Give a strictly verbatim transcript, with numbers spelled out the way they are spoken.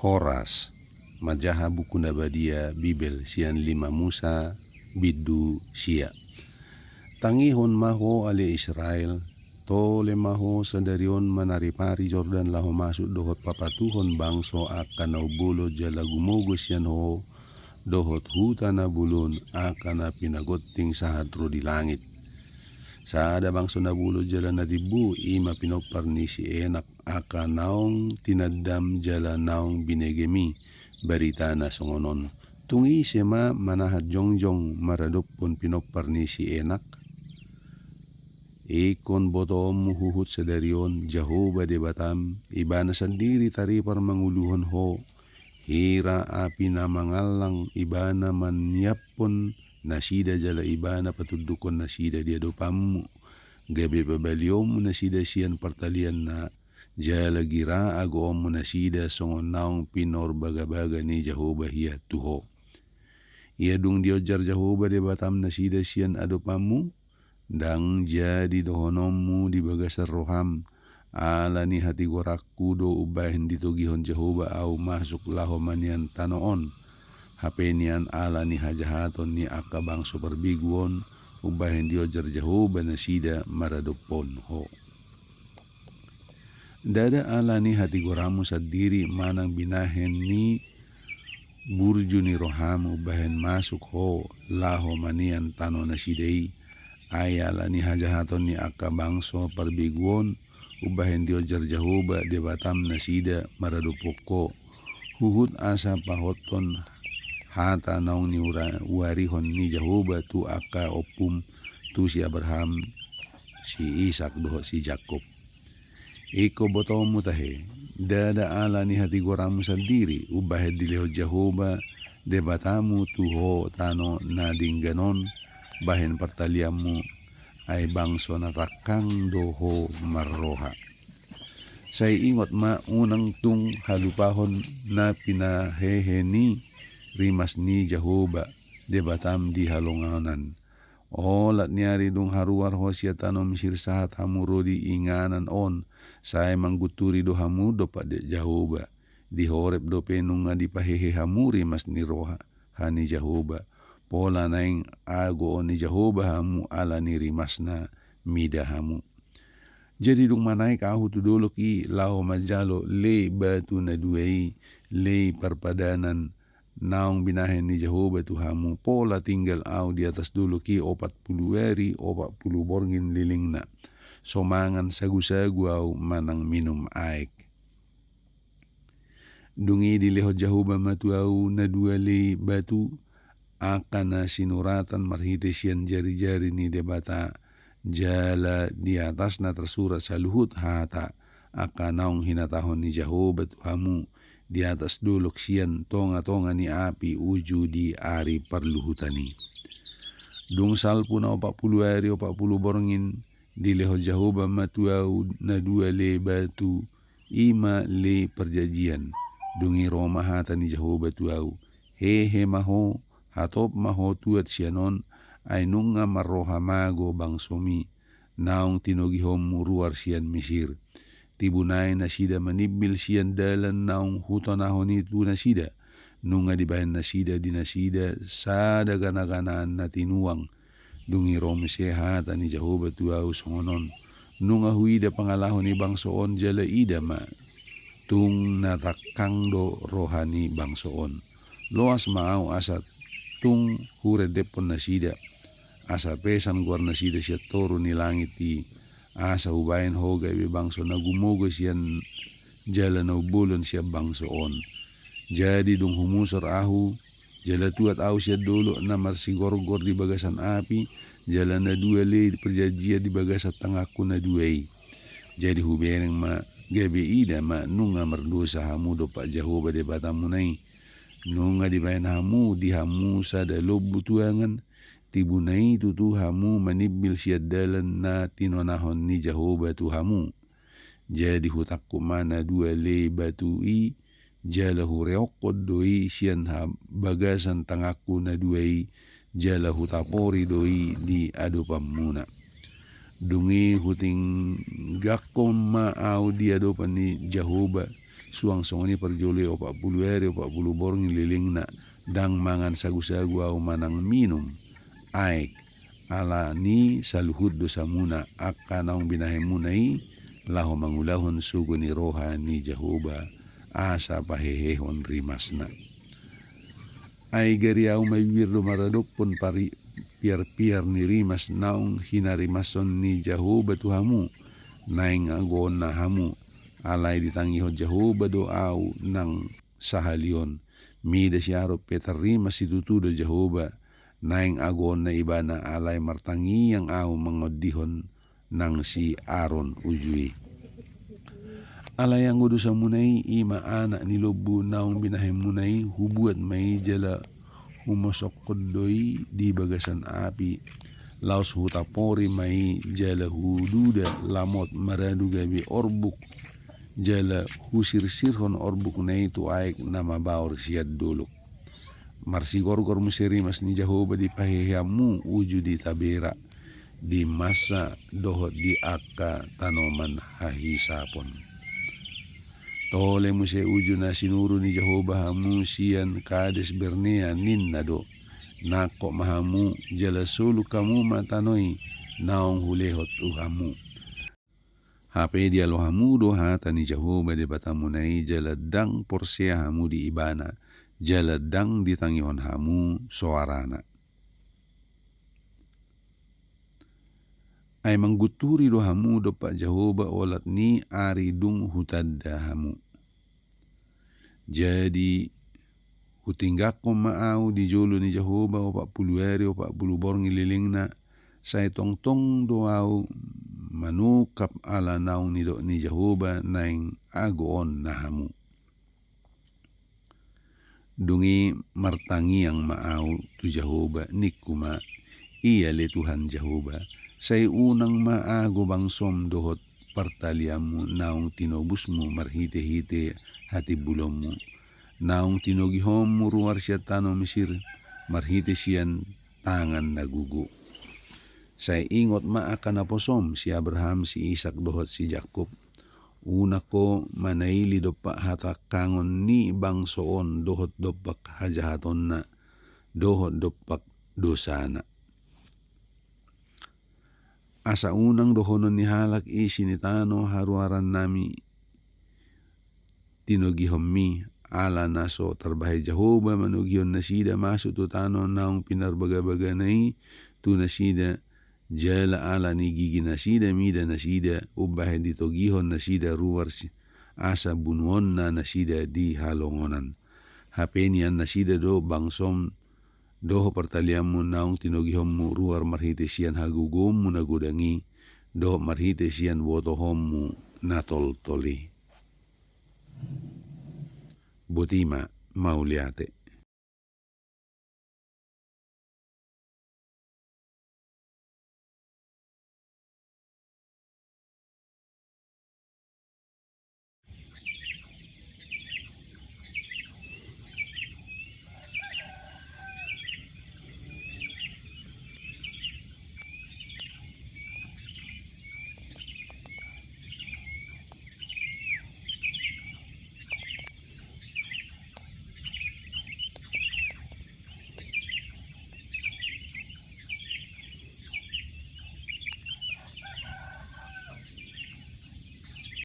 Horas, manjaha buku na badia Bibel sian lima Musa bindu sia. Tangihon ma ho ale Israel, tole ma ho sadari on manaripari Jordan laho masuk dohot papatuhon bangso angka na umbolon jala gumogo sian ho, dohot huta na bolon angka na pinagonting sahat ro di langit. Sada bangso na bolon jala na timbo, i ma pinompar ni si Enak, angka naung tinandam jala naung binegemi. Baritana songon on: Tung ise ma manahan jongjong maradophon pinompar ni si Enak? Ingkon botoonmu huhut sadari on, Jahoba Debatam, Ibana sandiri taripar manguluhon ho, hira api na mangallang Ibana manyiaphon nasida jala Ibana patundukkon nasida di adopanmu, gabe pabalionmu nasida sian partalianna, jala gira agoonmu nasida songon naung pinorbagabaga ni Jahoba hian tu ho. Ia dung dionjar Jahoba Debatam nasida sian adopanmu, ndang jadi dohononmu di bagasan roham: Ala ni hatigoranku do umbahen ditogihon Jahoba ahu masuk laho manean tano on, hape nian ala ni hajahaton ni angka bangso parbegu on, umbahen dionjar Jahoba nasida maradophon ho. Ndada ala ni hatigoranmu sandiri manang binahen ni burju ni roham umbahen masuk ho laho manean tano nasida i, ai ala ni hajahaton ni angka bangso parbegu on, umbahen dionjar Jahoba Debatam nasida maradophon ho, huhut asa pahothon hata naung niura-, uarihon ni Jahoba tu angka ompum, tu si Abraham, si Isak dohot si Jakob. Ingkon botoonmu tahe, ndada ala ni hatigoranmu sandiri umbahen dilehon Jahoba Debatamu tu ho tano na denggan on bahen partalianmu, ai bangso na tangkang do ho marroha. Sai ingot ma, unang tung halupahon na pinahehe ni rimas ni Jahoba Debatam di halongonan. Olat ni ari dung haruar ho sian tano Misir sahat hamu ro di inganan on, sai manggunturi do hamu dompak Jahoba. Di Horeb dope nunga dipahehe hamu rimas ni roha ni Jahoba. Pola naeng agoon ni Jahoba hamu ala ni rimasna mida hamu. Jadi dung manaek ahu tu dolok i laho manjalo lei batu na dua i, lei parpadanan naung binahen ni Jahoba tu hamu, pola tinggal ahu di atas dolok i opat pulu ari opat pulu borngin lelengna. So mangan sagusagu ahu manang minum aek. Dung i dilehon Jahoba ma tu ahu na dua lei batu, angka na sinuratan marhite sian jarijari ni Debata, jala di atasna tarsurat saluhut hata angka naung hinatahon ni Jahoba tu hamu di atas dolok sian tongatonga ni api uju di ari parluhutan i. Dung salpu na opat pulu ari opat pulu borngin, dilehon Jahoba ma tu ahu na dua lei batu, i ma lei parjanjian. Dung i ro ma hata ni Jahoba tu ahu: Hehe ma ho, hatop ma ho tuat sian on, ai nunga marroha mago bangsomi, naung tinogihonmu ruar sian Misir. Tibu nai nasida manimbil sian dalan naung hutonahon i tu nasida, nunga dibahen nasida di nasida sada ganaganaan na tinuang. Dung i ro muse hata ni Jahoba tu ahu songon on: Nunga huida pangalaho ni bangso on, jala ida ma, tung na tangkang do roha ni bangso on. Loas ma ahu asa tung hurendephon nasida, asa pesan goarnasida sian toru ni langit i, asa hubahen ho gabe bangso na gumogo sian jala na umbolon sian bangso on. Jadi dung humusor ahu, jala tuat ahu sian dolok na marsigorgor di bagasan api, jala na dua lei parjanjian di bagasan tanganku na dua i. Jadi hubereng ma, gabe ida ma, nunga mardosa hamu dompak Jahoba Debatamuna i. Nunga dibahen hamu di hamu sada lombu tuangan, tibu nai tutu hamu manimbil sian dalan na tinonahon ni Jahoba tu hamu. Jadi hutangkup ma na dua lei batu i, jala hureokkon do i sian ha-, bagasan tanganku na dua i, jala hutapori do i di adopanmuna. Dung i hutinggangkon ma ahu di adopan ni Jahoba, suang songon i parjolo i opat pulu ari opat pulu borngin lelengna, ndang mangan sagusagu ahu manang minum. Aek, ala ni saluhut dosamuna angka naung binahenmuna i, laho mangulahon sogo ni roha ni Jahowa, asa pahehehon rimasna. Ai gari ahu mabibir do maradophon pari-, piarpiar ni rimas naung hinarimashon ni Jahowa tu hamu, naeng agoonna hamu, alai ditangihon Jahowa do ahu nang sahali on. Mida si Aron pe tarrimas situtu do Jahowa, naeng agoonna ibana, alai martangiang ahu mangondihon nang si Aron uju i. Alai anggo dosamuna i, i ma anak ni lombu naung binahenmuna i, hubuat ma i jala humosokkon do i di bagasan api, laos hutapori ma i jala hududa lamot maradu gabe orbuk, jala husirsirhon orbukna i tu aek na mabaor sian dolok. Marsigorgor muse rimas ni Jahowa di paheheanmu uju di Tabera, di Masa dohot di angka tanoman hahisapon. Tole muse uju na sinuru ni Jahowa hamu sian Kades Barnea, ninna do: Nangkok ma hamu, jala soluk hamu ma tano i naung hulehon tu hamu. Hape dialo hamu do hata ni Jahowa Debatamuna i, jala ndang porsea hamu di ibana, jala ndang ditangihon hamu soarana. Ai manggunturi do hamu dompak Jahowa olat ni ari dung hutanda hamu. Jadi, hutinggangkon ma ahu di jolo ni Jahowa opat pulu ari opat pulu borngin lelengna, sai tongtong do ahu manungkap ala naung nidok ni Jahowa naeng agoonna hamu. Dung i martangiang ma ahu tu Jahowa, ningku ma: Ia ale Tuhan Jahowa, sai unang ma ago bangsom dohot partalianmu naung tinobusmu marhitehite hatimbulonmu, naung tinogihonmu ruar sian tano Misir marhite sian tangan na gogo. Sai ingot ma angka naposom, si Abraham, si Isak dohot si Jakkob. Unang ho manaili dompak hatangkangon ni bangso on dohot dompak hajahatonna, dohot dompak dosana. Asa unang dohonon ni halak isi ni tano haruarannami tinogihonmi, ala na so tarbahen Jahowa manogihon nasida masuk tu tano naung pinarbagabagana i tu nasida, jala ala ni gigi nasida mida nasida umbahen ditogihon nasida ruar si-, asa bunuonna nasida di halongonan. Hape nian nasida do bangsom dohot partalianmu naung tinogihonmu ruar marhite sian hagogoonmu na godang i, dohot marhite sian botohonmu na toltol i. Boti ma, mauliate.